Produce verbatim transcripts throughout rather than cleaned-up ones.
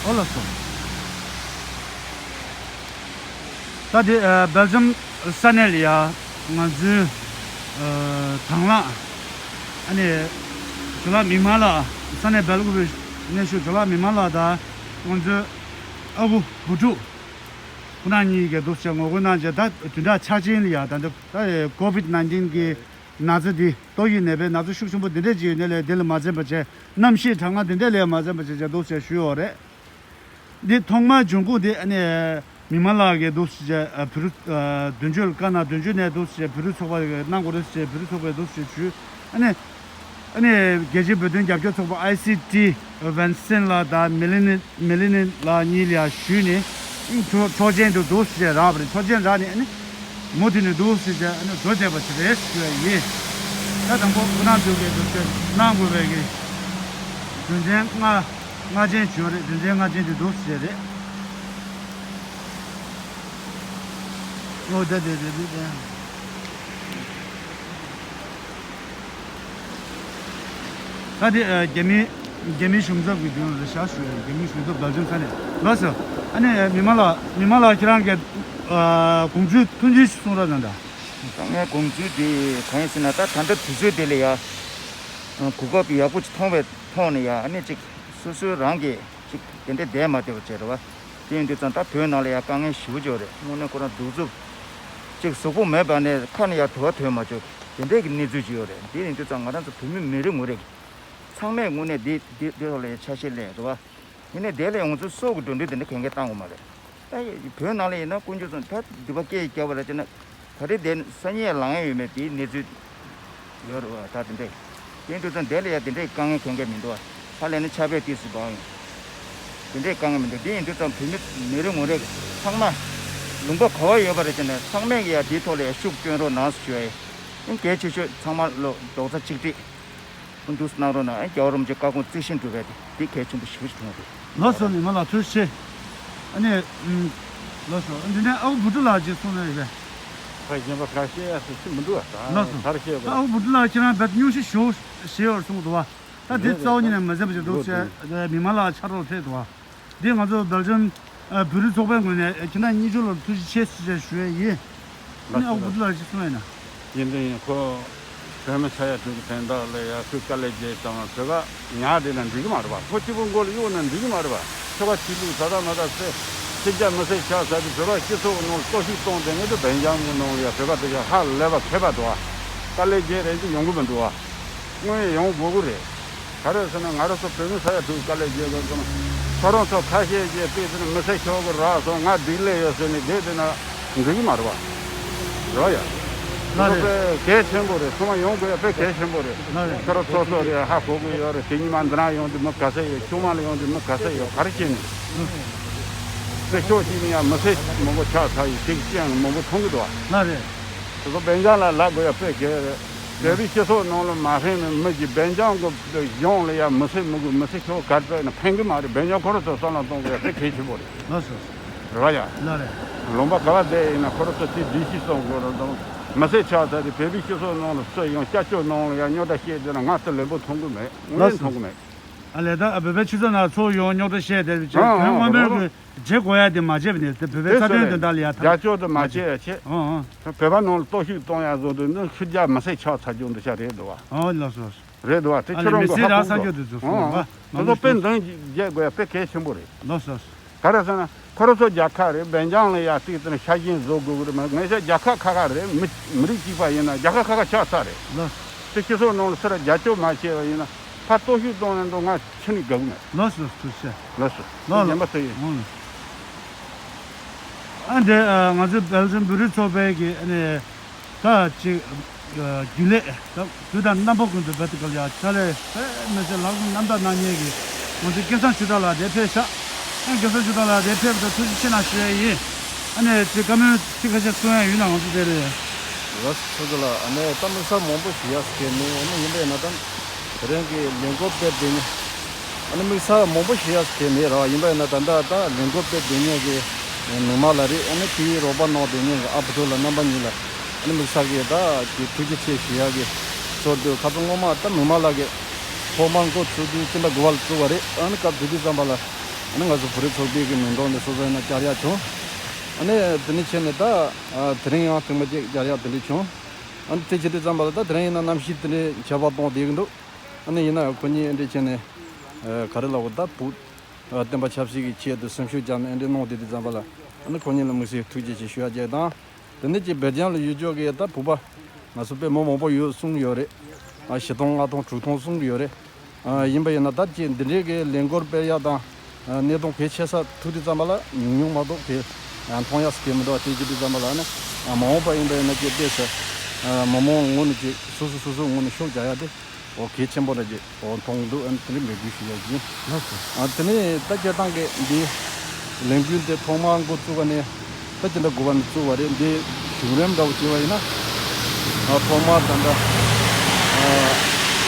ཨོ་ལགས་སོ། ད་དེ་ཨ་སྦེལ་ཇམ་ས་གནས་ལ་ཡ་ང་ཚོའི་ཨ་དང་བླངས་ཨ་ནི་ཇོ་ལགས་མིག་དམར་ལགས། ས་གནས་སྦེལ་ཀོབ་གནས་བཞུགས་ཇོ་ལགས་མིག་དམར་ལགས་དང་ང་ཚོའི་ཨ་ཁུ་བུ་ཕྲུག་ཁོ་རང་གཉིས་ཀྱིས་འདུག་སེ་ངོ་རྒོལ་གནང་བྱས། ད་བདུན་ཕྲག་འཆར་ཅན་ལ་ཡ་ད་ལྟ་ད་ཀོ་བིད་ནའིན་ཊིན་གྱི་ན་ཚ་འདི་ཏོག་དབྱིབས་ནད་པའི་ན་ཚ་ཤུགས་ཆེན་པོ་འདི་འདྲས་ཅིག་ཡོད་ནའི་ལས་འདི་ལ་མ་འཛེམས་པ་བྱས། གནམ་གཤིས་གྲང་ངར་འདི་འདྲས་ལ་མ་འཛེམས་པ་བྱས་བྱས་འདུག་སེ་ཞུས་ཡོད་རེད། འདི་ཐོག་མར་འབྱུང་ཁུངས་འདི་ཨ་ནི་མིག་དམར་ལགས་ཀྱིས་འདུག་སེ་བྱས་ཨ་བོད་རིགས་ཨ་དོན་གཅོད་ལ་བཀའ་གནང་། དོན་གཅོད་ནས་འདུག་སེ་བྱས་བོད་རིགས་ཚོགས་པ་གནང་དགོས་རེད་ཟེར་བོད་རིགས་ཚོགས་པས་འདུག་སེ་བྱས་ཞུས། ཨ་ནི་ཨ་ནི་རྒྱལ་སྤྱིའི་བོད་དོན་རྒྱབ་སྐྱོར་ཚོགས་པ་ཨའི་སི་ཊི་ཝན་སན་ལགས་དང་མེ་ལི་ནི་མེ་ལི་ནི་ལགས་གཉིས་ལ་ཡ་ཞུས་ནས་ཨ་ནི་ཆོག་ཆོག་མཆན་དུ་འདུག་སེ་བྱས་རག་པ་རེད། ཆོག་མཆན་རག་ནས་ཨ་ནི་མུ་མཐུད་ནས་འདུག་སེ་བྱས་ཨ་ནི་འགྲོ་བསྡད་པ་ཞིག་རེད་ཞུ་བ་ཡིན། ད་དང་པོ་ཁོ་རང་ཚོས་ཀྱི་འདུག་སེ་གནང་དགོས་པའི་གི་དོན་ཚན་ལྔ། ལྔ་ཅན་བྱོས་རེད། དོན་ཚན་ལྔ་ཅན་དེ་འདུག་ཟེར་རེད། ཨོ་དེ་དེ་དེ་དེ་དེ། ད་དེ་ཨ་རྒྱ་མི་རྒྱ་མི་གཞུང་ཚབ་ཀྱི་མདུན་ལ་བཞག་ཞུ་ཡ། རྒྱ་མི་གཞུང་ཚབ་སྦེལ་ཇམ་ས་གནས་ལགས་སོ། ཨ་ནི་མིག་དམར་ལགས། མིག་དམར་ལགས་ཁྱེད་རང་གི་ཨ་དགོངས་ཚུལ་མཐུན་རྐྱེན་ཞིག་གསུང་རོགས་གནང་དང་། ད་ངའི་དགོངས་ཚུལ་དེ་གང་ཡིན་ཟེར་ན། ད་ད་ལྟ་དུས་ཚོད་དེ་ལ་ཡ་གོ་སྐབས་ཡག་པོ་ཅིག་མཐོང་བའི་ཐོག་ནས་ཡ་ཨ་ནི་ཅིག་སོ་སོའི་རང་གི་ཅིག་དེ་འདྲའི་བསྡད་མ་བསྡད་པ་བྱས་རེད་བ། དེ་ཡིན་དུས་ཙང་ད་བོད་ནང་ལ་ཡ་དཀའ་ངལ་ཞེ་པོ་ཅིག་ཡོད་རེད། དངོས་གནས་ཁོ་རང་གདུག་རྩུབ་ཅིག་གཟུགས་པོ་མེད་པ་ནས་ཁ་ནས་ཡ་དུ་བ་ཐོན་མ་བཅུག་དེ་འདྲའི་གི་གནས་ཚུལ་ཅིག་ཡོད་རེད། དེ་ཡིན་དུས་ཙང་ང་རང་ཚོ་བོད་མི་མི་རེ་ངོ་རེ་ཚང་མས་དངོས་གནས་འདི་འདི་འདི་ཐོག་ལ་ཡ་ཆ་ཤས་ལེན་རེད་བ། དེ་ནས་དེ་ལས་ང་ཚོའི་སྲོག་གི་འགྲོ་གྲོན་དེ་འདྲ་གན་རྒྱ་བཏང་དགོས་མ་རེད། ད་བོད་ནང་ལ་ཡིན་ན་དཀོན་མཆོག་གསུམ་ད་སྡིག་པ་སྐད་རྒྱབ་པ་ར་ཅེ་ན། ད་རེས་དེ་སང་ཉིན་ལངས་ཡ་ཡོད་མེད་དེའི་གནས་ཚུལ་ཡོད་རེད་བ། ད་དེ་འདྲས་དེ་འདྲ་ཙང་དེ་ལ་ཡ་དེ་འདྲས་དཀའ་ངལ་གང་ག་མི་འདུག་བ། ཧ་ལས་ན་ཆབ་ཡ་ཏིས་སུ་བང་ཡོང་། དེ་འདྲས་དཀའ་ངལ་མི་འདུག་དེ་ཡིན་དུས་ཙང་བོད་མི་མི་རེ་ངོ་རེ་ཚང་མ་ལུང་པ་ག་བ་ཡོད་པ་རེད་ཅེ་ན་ཚང་མས་ཀྱི་ཡ་དེའི་ཐོག་ལ་ཡ་ཤུགས་བསྐྱོན་རོགས་གནང་ཞུ་ཡ་ཡིན། གལ་ཆེ་ཤོས་ཚང་མ་ལོ་རྡོག་རྩ་གཅིག་སྒྲིལ། འདུག་གནང་རོགས་གནང་། རྒྱལ་བ་རིན་པོ་ཆེའི་བཀའ་དགོངས་རྩིས་ཞིབ་འགྲུབ་པ་དེ་དེ་གལ་ཆེན་པོ་ཞེ་པོ་ཞིག་མཐོང་གི་འདུག་ལགས་སོ། ནི་མ་ལགས་ཐུགས་རྗེ་ཆེ། ཨ་ནི་ཨུམ། ལགས་སོ། འདི་ནས་ཨ་ཁུ་བུ་ཕྲུག་ལགས་ཅིག་གསུང་ན་ཡོད་པས། ཁ་གཞན་པ་ཁ་བཤད་ཡ་སུ་ཅི་མི་འདུག་ཨ། ལགས་སོ། ད་ཨ་ཁུ་བུ་ཕྲུག་ལགས་ཁྱེད་རང་བེད་སྙུང་གཞི་ཞུ་ཞེས་ཡོད་གསུངས་འདུག་བ། ད་འདི་རེད་རེད། རྩ་བ་ཉིད་ནས་མ་ཟད་པ་ཞིག་འདུག་ཟེར་མི་མ་ལགས་ཕྱག་རོགས་ཕེབས་འདུག་བ། འདི་ང་ཚོ་སྦེལ་ཇམ་བོད་རིགས་ཚོགས་པའི་ངོས་ནས་ཁྱེད་རང་གཉིས་ཆོ་ལ་ཐུགས་རྗེ་ཆེ་ཞེས་ཞུ་ཡས་ཡིན། ཨ་ནི་ཨ་ཁུ་བུ་ཕྲུག་ལགས་ཅིག་གསུང་ཡ་ན། ཡིན་དུས་ཡིན་ཁོ། བོད་མི་ཆགས་ཡ་དུས་ཀྱི་དོན་དག་ལ་ཡ་ཁོས་དཀའ་ལས་བརྒྱབ་ཙང་བོད་པ་ཉག་བསྡད་ན་འགྲིག་གི་མ་རེད་པ། ཁོ་གཅིག་པུ་མགོ་ལ་གཡུག་ན་འགྲིག་གི་མ་རེད་པ། ཁྱོ་ག་ཆོས་ལུགས་ད་ད་མ་ད་ཚེ་ཕྱི་རྒྱལ་མི་སེར་ཆགས་ཚར་དུས་བོད་པ་སྤྱི་ཚོགས་ནང་ལ་གཏོར་བཤིག་གཏོང་དེ་ངས་དུ་བན་ཅང་གི་ནང་ལ་ཡ་བོད་པ་དེ་ཡ་ཧ་ལས་པ་མཁས་པ་འདུག་ཨ། དཀའ་ལས་བརྒྱབ་རེད་དུ་ཡོང་གི་མི་འདུག་ཨ། དངོས་ཡོང་དགོས་ཀྱི་རེད། ག་རེ་ཟེར་ན་ང་རང་ཚོ་བོད་མི་ས་ཡ་དྲུག་དཀའ་ལས་བརྒྱབ་དགོས་སོང་། ཁོ་རང་ཚོ་ཁ་ཤས་ཀྱིས་དཔེ་ཟེར་ན་མི་སེར་ཁྱོ་ག་རག་སོང་ང་སྡིག་ལས་ཡོད་ཟེར་ནས་བསྡད་བསྡད་ན་འགྲིག་གི་མ་རེད་པ། རེད་ཡ། ལགས་རེད། དཔེ་གལ་ཆེན་པོ་རེད། ཚང་མ་ཡོང་དགོས་ཡ་དཔེ་གལ་ཆེན་པོ་རེད། ལགས་རེད། ཁྱོད་རང་ཚོ་ཚོ་རེད་ཧ་གོ་གི་ཡོད་རེད། དེ་ཉི་མ་འདི་རང་ཡོང་དུས་མི་ག་ཚད་ཡོད། ཆུང་མ་ལ་ཡོང་དུས་མི་ག་ཚད་ཡོད། ག་རེ་བྱས་ནས། དཔེ་ཕྱོགས་གཅིག་ནས་ཡང་མི་སེར་མང་པོ་ཆགས་ཚར་ཡོད། དེ་གི་ཅི་ཡང་མང་པོ་མཐོང་གི་འདུག་བ། ལགས་རེད། དེ་ཚོ་བན་ཅང་ལ་ལབ་དགོས་ཡ་དཔེ་གལ་རེད། བོད་པའི་སྤྱི་ཚོགས་ནང་ལ་མ་ཕན་ནས་མི་གི་བན་ཅང་གི་གཞུང་ལ་ཡ་མི་སེར་མི་དགོས། མི་སེར་ཁྱོ་ག་རྩ་ནས་ཕན་གི་མ་རེད། བན་ཅང་ཁོ་རང་ཚོ་བསམ་བློ་གཏོང་དགོས་ཡ་དཔེ་གལ་ཆེན་པོ་རེད། ལགས་སོ། རེད་བ་ཡ། ལགས་རེད། ལུང་པ་ག་བ་བསྡད་ཡིན་ན་ཁོ་རང་ཚོ་དེ་བདེ་སྐྱིད་སྲུང་དགོས་རེད་དང་། མི་སེར་ཆགས་ཚར་དེ་བོད་པའི་སྤྱི་ཚོགས་ནང་ལ་སུ་ཡང་སྐྱབས་བཅོལ་ནང་ལ་ཡ་རྙོག་དྲ་བཤད་བསྡད་ན་ང་ཚོ་ལན་པོ་མཐོང་གི་མེད། དངོས་ཡོད་མཐོང་གི་མེད། ཨ་ལས་ད་བོད་པའི་སྤྱི་ཚོགས་ནང་ཚོ་ཡོང་རྙོག་དྲ་བཤད་བསྡད་པའི་ཆེད་ཨང་དོན་ཨང་དངོས་མེད་དངོས་ཀྱི་བྱེད་དགོས་ཡ་དེ་མ་བྱས་པ་ནས་དེ་བོད་པའི་དེ་རྩ་དོན་དོན་དག་ལ་ཡ་ཐབས་རྒྱབ་སྐྱོར་དུ་མ་བྱས་ཡ་ཆེ། ཨང་ཨང་། བོད་པ་ནང་ལ་གཏོར་བཤིག་གཏོང་ཡ་བཟོ་འདུག་འདི་ཕྱི་རྒྱལ་མི་སེར་ཆགས་ཚར་རྒྱུ་འདི་ཆ་རེད་འདུག་བ། ཨང་ལགས་སོ། རེད་འདུག་བ། དེ་ཨ་ཁྱེད་ལས་རང་མི་གི་སེར་ཧ་རང་གོ་ས་འགྱོ་དུས་ཚོད་སོང་ཨང་བ། ཨང་། དེ་ཚོ་དཔེ་འདང་རྒྱག་དགོས་ཡ་དཔེ་གལ་ཆེན་པོ་རེད། ལགས་སོ། ག་རེ་ཟེར་ན་ཁོ་རང་ཚོ་རྒྱལ་ཁབ་རེད། བན་ཅང་ལ་ཡ་གཅིག་དེ་ནས་ཤ་ཞེན་བཟོ་དགོས་ཀྱི་རེད། མ་ངེད་ཅག་རྒྱལ་ཁབ་ཁ་ཁ་རེད། མི་མི་རིགས་གཅིག་པ་ཡིན་ན་རྒྱལ་ཁབ་ཁ་ཁ་ཆགས་ཚར་རེད། ལགས་སོ། དེ་སྤྱི་ཚོགས་ནང་ལ་སུ་ར་རྒྱབ་སྐྱོར་མ་བྱས་པ་ཡིན་ན་ཕར་གཏོར་བཤིག་གཏོང་ནས་འགྲོ་ང་ཕྱི་ནས་དགའ་གི་མེད། ལགས་སོ། ཐུགས་རྗེ་ཆེ། ལགས་སོ། ལགས་ལགས། ཡིན་པ་དེ་ཡིན། ཨང་། ཨ་འདི་ཨ་ང་ཚོའི་སྦེལ་ཇམ་བོད་རིགས་ཚོགས་པའི་གི་ཨ་ནི་ད་ཅིག་ཨ་རྒྱུན་ལས་ད་དུས་དང་རྣམ་པ་ཀུན་ཏུ་བེད་ཀལ་ཡ་ཕྱག་ལས་དཔེ་མི་སྲིད་ལག་ལེན་རྣམ་དག་གནང་མཁན་གི་ང་ཚོའི་སྐལ་བཟང་ཆོས་གྲགས་ལགས་དེ་ཕེབས་ཤག་ཨ་སྐལ་བཟང་ཆོས་གྲགས་ལགས་དེ་ཕེབས་ད་ཐུགས་རྗེ་ཆེ་གནང་ཞུ་ཡ་ཡིན། ཨ་ནི་ཅིག་བཀའ་མོལ་ཅིག་ཁ་ཤས་གསུང་ཡ་ཡོད་ན་ང་ཚོ་དེ་རེད། ལགས་སོ་ལགས། ཨ་ནི་ད་དམིགས་བསལ་མང་པོ་ཞུ་ཡ་ཟེར་མེད། ཨ་ནི་ཡིན་པས་ན་ད་དེ་རིང་གི་ལས་འགུལ་སྤེལ་བསྡད་མཁན། ཨ་ནི་དམིགས་བསལ་མང་པོ་ཞུ་ཡ་ཟེར་མེད་ར། ཡིན་པས་ན་ད་ལྟ་ད་ལས་འགུལ་སྤེལ་བསྡད་མཁན་གྱི་མི་མང་ལ་རེད། ཨ་ནི་དེའི་རོགས་པ་གནང་བསྡད་མཁན་གྱི་ཨ་བུ་ཕྲུག་ལ་རྣམ་པ་གཉིས་ལ་ཨ་ནི་དམིགས་བསལ་གྱི་ད་ཀྱི་ཐུགས་རྗེ་ཆེ་ཞུ་ཡ་གི་ཚོར་འདུག་ཁ་སང་སྔོན་མ་ད་མི་མང་ལ་གི་ཐོག་མར་འགོ་ཚུགས་དུས་སྤྱི་ཟླ་དགུ་པ་ལ་བཙུགས་པ་རེད། ཨ་ནི་སྐབས་དེ་དུས་ཙམ་པ་ལ་ ཨ་ནི་ང་ཚོ་བོད་རིགས་ཚོགས་པའི་གི་མིང་ཐོག་ནས་སོ་སོ་ཡིན་ན་བཅར་ཡག་བྱུང་། ཨ་ནི་དེ་ནས་བྱས་ནས་ད་ཨ་དེ་རིང་ཡང་ཐེངས་མ་གཅིག་བཅར་ཡག་དེ་འདྲ་བྱུང་། ཨ་ནི་དེ་བྱེད་དུས་ཙམ་པ་ལ་ད་དེ་རིང་ཡིན་ན་གནམ་གཤིས་དེ་འདྲའི་ཆར་པ་གཏོང་བསྡད་ཀྱི་འདུག་ཨ་ནི་ཡིན་ན་ཡང་ཁོ་གཉིས་ཨེ་འདྲ་བྱས་ནས་ཨ་ག་རེ་ལབ་དགོས། ད་བོད་ཨ་བསྟན་པ་ཆབ་སྲིད་ཀྱི་ཆེད་དུ་སེམས་ཤུགས་བརྒྱབ་ནས་ཨེ་འདྲ་གནང་བསྡད་དུས་ཙམ་པ་ལ་ཨ་ནི་ཁོ་གཉིས་ལ་དམིགས་བསལ་ཐུགས་རྗེ་ཆེ་ཞུ་ཡག་བཅས་དང་། དེ་ནས་ཀྱི་སྦེལ་ཇམ་ལ་ཡོད་ཆོག་གི་ད་བོད་པ་ང་ཚོ་དཔེ་མི་མང་པོ་ཡོད་གསུངས་ཡོད་རེད། ཨ་བཞི་སྟོང་ལྔ་སྟོང་དྲུག་སྟོང་གསུངས་ཡོད་རེད། ཨ་ཡིན་པ་ཡིན་ན་ད་ཀྱི་འདི་འདྲའི་གི་ལས་འགུལ་སྤེལ་ཡག་དང་ཨ་གནས་སྟངས་གལ་ཆེ་ས་ཐུག་དུས་ཙམ་པ་ལ་ཉུང་ཉུང་མ་གཏོགས་གི་ཨ་མཐོང་ཡག་སི་གེ་མི་འདུག་དེ་བྱེད་དུས་ཙམ་པ་ལ་ནི་ཨ་མ་འོངས་པ་ཡིན་པ་ཡིན་ན་ཀྱི་ལྟས་སུ་ཨ་མི་མང་ངོས་ནས་ཀྱི་སོ་སོ་སོ་སོའི་ངོས་ནས་ཤུགས་རྒྱག་ཡག་དེ། འོ་གལ་ཆེན་པོ་འདྲ་ཅིག་འོ་མཐོང་འདུག་ཨ་ནི་དེ་འདྲ་འབོད་སྐུལ་ཞུ་ཡག་ཡིན། ལགས་སོ། ཨ་དེ་ནས་ད་སྤྱིར་བཏང་གི་འདི་ལས་འགུལ་འདི་ཐོག་མར་འགོ་བཙུགས་པ་ནས་ད་ཅི་འདྲ་དགོས་པ་ནས་བཙུགས་པ་རེད། འདི་བྱུང་རིམ་འདྲ་བོ་བྱས་པ་ཡིན་ན། ཨ་ཐོག་མར་ད་ལྟ་ཨ་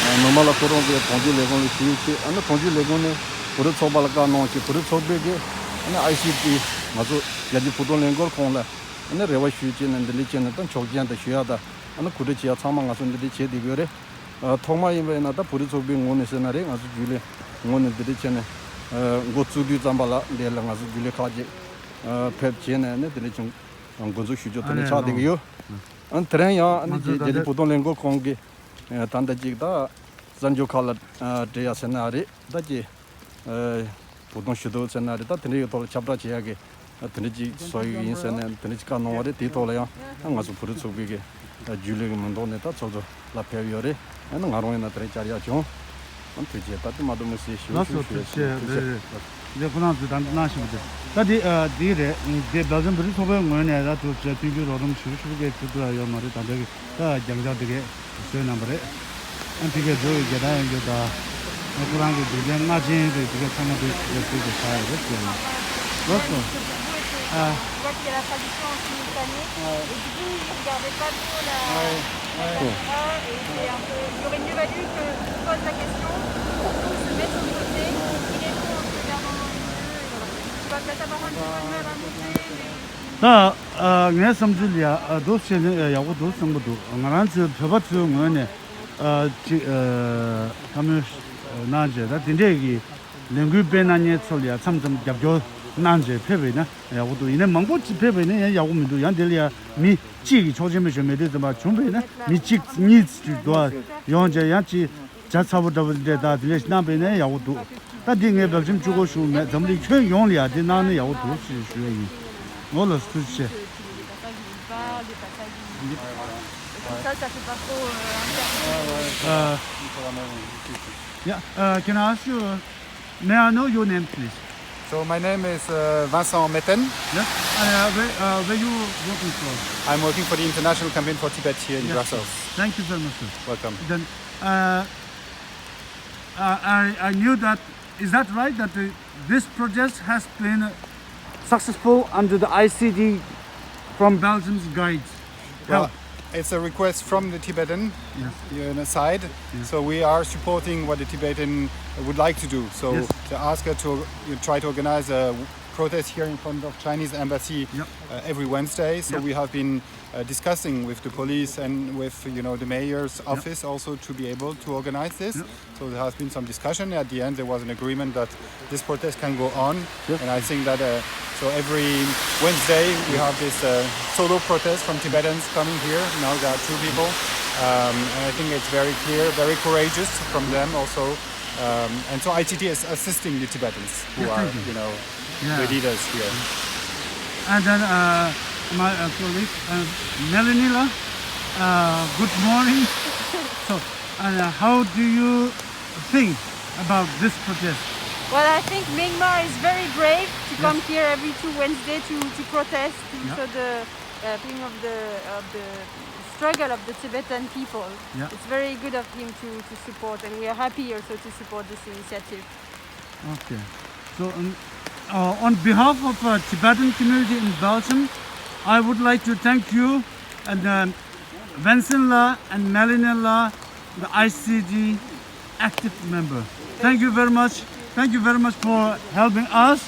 ཨ་ནོར་མ་ལ་ཁོ་རང་གི་གྲོང་ཁྱེར་ལས་ཁུངས་ལ་ཞུས་བྱས། ཨ་ནི་གྲོང་ཁྱེར་ལས་ཁུངས་ནས་བོད་རིགས་ཚོགས་པ་ལ་བཀའ་གནང་བྱས། བོད་རིགས་ཚོགས་པས་ཀྱི་ཨ་ནི་ཨའི་སི་ཊི་ང་ཚོ་རྒྱལ་སྤྱིའི་བོད་དོན་ལས་འགུལ་ཁང་ལ་ཨ་ནི་རེ་བ་ཞུས་བྱས་ནས་འདི་འདྲ་བྱས་ནས་ད་ཆོག་མཆན་དང་ཞུ་ཡག་དང་ཨ་ནི་གོ་སྒྲིག་བྱེད་ཡག་ཚང་མ་ང་ཚོ་འདི་འདྲ་བྱས་བསྡད་ཡོད་རེད། ཨ་ཐོག་མ་ཡིན་པ་ཡིན་ན་ད་བོད་རིགས་ཚོགས་པའི་ངོས་ནས་ཟེར་ན་རེད། ང་ཚོ་རྒྱུན་ལས་ངོས་ནས་འདི་འདྲ་བྱས་ནས་ཨ་འགོ་བཙུགས་དུས་ཙམ་པ་ལ་འདི་ལ་ང་ཚོ་རྒྱུན་ལས་ཁག་ཅིག་ཨ་ཕེབས་བྱས་ནས་ནི་འདི་འདྲ་བྱུང་འགོ་འཛུགས་ཞུ་རྒྱུ་དེ་ནས་ཆགས་བསྡད་ཀྱི་ཡོད། ཨ་དེ་རིང་ཡང་ཨ་ནི་ང་ཚོ་རྒྱ་ད་རྒྱལ་སྤྱིའི་ལྟ་བོད་དོན་ལས་འགུལ་ཁང་གི་ཨ་ད་ལྟ་ཅིག་ད་གསར་འགྱུར་ཁག་ལ་ཨ་འབྲེལ་ཡག་ཟེར་ན་རེད། ད་ཅིག་ཨ་བོད་དོན་ཞུ་གཏུག་ཟེར་ན་རེད། ད་དེ་འདྲའི་ཐོག་ལ་ཁྱབ་བསྒྲགས་བྱེད་ཡག་གི་ཨ་དེ་འདྲ་ཅིག་བཟོ་ཡི་ཡིན་ཟེར་ནས་དེ་འདྲ་ཅིག་བཀའ་གནང་བ་རེད། དེའི་ཐོག་ལ་ཡང་ཨ་ང་ཚོ་བོད་རིགས་ཚོགས་པའི་གི་ཨ་རྒྱུན་ལས་ཀྱི་མིང་ཐོག་ནས་ད་ཚོགས་གཙོ་ལ་ཕེབས་ཡོད་རེད། ཨ་ནི་ང་རང་ཡིན་ན་དེ་རིང་བཅར་ཡག་བྱུང་། ཨ་ཐུགས་རྗེ་ཆེ། ད་དེ་མ་གཏོགས་མི་སྲིད་ཞུ་ལགས་སོ། ཞུ་ཐུགས་རྒྱུ་རྒྱུ་རྒྱུ་ཆེ། ཆེ། ལགས་སོ། འདི་ཁོ་རང་ཚོས་ད་གནང་བཞིན་པ་དེ། ད་འདི་ཨ་འདི་རེད། འདི་སྦེལ་ཇམ་བོད་རིགས་ཚོགས་པའི་ངོས་ནས་ད་ཐུགས་རྗེ་ཆེ། མཐུན་འགྱུར་རོགས་རམ་ཞུ་ཞུ་གི་ཚུལ་དུ་ཡོད་མ་རེད། ད་འདི་གི་ད་རྒྱང་འཇགས་འདི་གས་བཟོས་གནང་བ་རེད། ཨ་འདི་གས་འགྲོ་བའི་རྒྱལ་དར་ཡང་ཡོད། ད་ཁོ་རང་གི་སྡིངས་ཆ་སྔ་ཆེན་རེད། འདི་གས་ཚང་མ་འདི་གས་བཟོས་ཏེ་བཞག་ཡོད་རེད་ཟེར་ནས། ལགས་སོ། ཨ། Je vois qu'il y a la traduction en simultané. Et du coup, il regardait pas trop la, la caméra et c'est un peu, il aurait mieux valu que tu poses la question pour qu'on se mette sur le côté. Il est bon en se regardant dans les yeux et voilà. Tu vas peut-être avoir un petit peu de mal à monter, mais ད་ཨ་ངའི་བསམ་ཚུལ་ལ་ཡ་ཨ་འདུག་བྱས་ནས་ཡག་པོ་འདུག་བསམ་གྱི་འདུག་ང་རང་ཚོའི་བོད་པ་ཚོའི་ངོས་ནས་ཨ་ཅིག་ཨ་བཀའ་མོལ་གནང་བྱས། ད་དེ་འདྲས་ཀྱི་ལས་འགུལ་སྤེལ་གནང་མཁན་ཚོ་ལ་ཡ་མཚམས་མཚམས་རྒྱབ་སྐྱོར་གནང་བྱས་ཕེབས་པ་ཡིན་ན་ཡག་པོ་འདུག་ཡིན་ནའི་མང་པོ་ཅིག་ཕེབས་པ་ཡིན་ན་ཡང་ཡག་པོ་མི་འདུག་ཡང་དེ་ལ་ཡ་མི་གཅིག་གིས་ཆོག་མཆན་མི་ཞུ་མེད་དུས་ཙམ་པ་བྱུང་བ་ཡིན་ན་མི་གཅིག་གཉིས་ཅིག་འགྲོ་ཡོང་བྱས་ཡང་ཅིག་བྱ་ཚ་པོ་འདྲ་པོ་འདྲ་ད་དེ་ལས་གནང་པས་ན་ཡག་པོ་འདུག་ད་འདི་ངས་སྦེལ་ཇམ་གཅིག་པོ་ཞུ་མེད། འཛམ་གླིང་ཁྱོན་ཡོངས་ལ་ཡ་འདི་གནང་ན་ཡག་པོ་འདུག་ཞེས་ཞུ་ཡ་ཡིན། འོ་ལགས་སོ། ཐུགས་རྗེ་ཆེ། Des passages où il parle, des passages où il parle. Et comme ça, ça fait pas trop, euh, interview. Euh, yeah, uh, can I ask you, uh, may I know your name, please? So my name is uh, Vincent Meten. Yes. Uh, where, uh, where you working for? I'm working for the International Campaign for Tibet here in Yes, Brussels. Sir. Thank you very much, sir. Welcome. Then, uh, uh, I, I knew that, is that right, that uh, this protest has been successful under the I C D from Belgium's guides? Well, help. It's a request from the Tibetan Yes. you know, side. Yes. So we are supporting what the Tibetan would like to do. So Yes. to ask her to you try to organize a protest here in front of Chinese embassy Yep. uh, every Wednesday. So Yep. we have been uh, discussing with the police and with you know the mayor's Yep. office also to be able to organize this. Yep. So there has been some discussion. At the end, there was an agreement that this protest can go on. Yes. And I think that uh, so every Wednesday we have this uh, solo protest from Tibetans coming here. Now there are two people, um, and I think it's very clear, very courageous from them also. Um, and so I C D is assisting the Tibetans who Yes, are, thank you. you know, Yeah. the leaders here. And then uh, my uh, colleague uh, Melanie, uh, good morning. So, and uh, how do you think about this protest? Well, I think Myanmar is very brave to Yes. come here every two Wednesday to, to protest, to Yeah. show the uh, thing of the of the struggle of the Tibetan people. Yeah. It's very good of him to, to support, and we are happy also to support this initiative. Okay. So, um, uh, on behalf of uh, Tibetan community in Belgium, I would like to thank you and uh, Vincent La and Melanie La, the I C D active member. Thank you very much. Thank you very much for helping us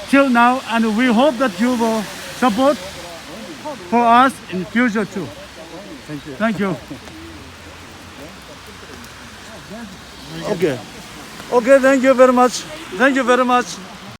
till now, and we hope that you will support for us in future too. Thank you. Thank you. Okay. Okay, thank you very much. Thank you very much.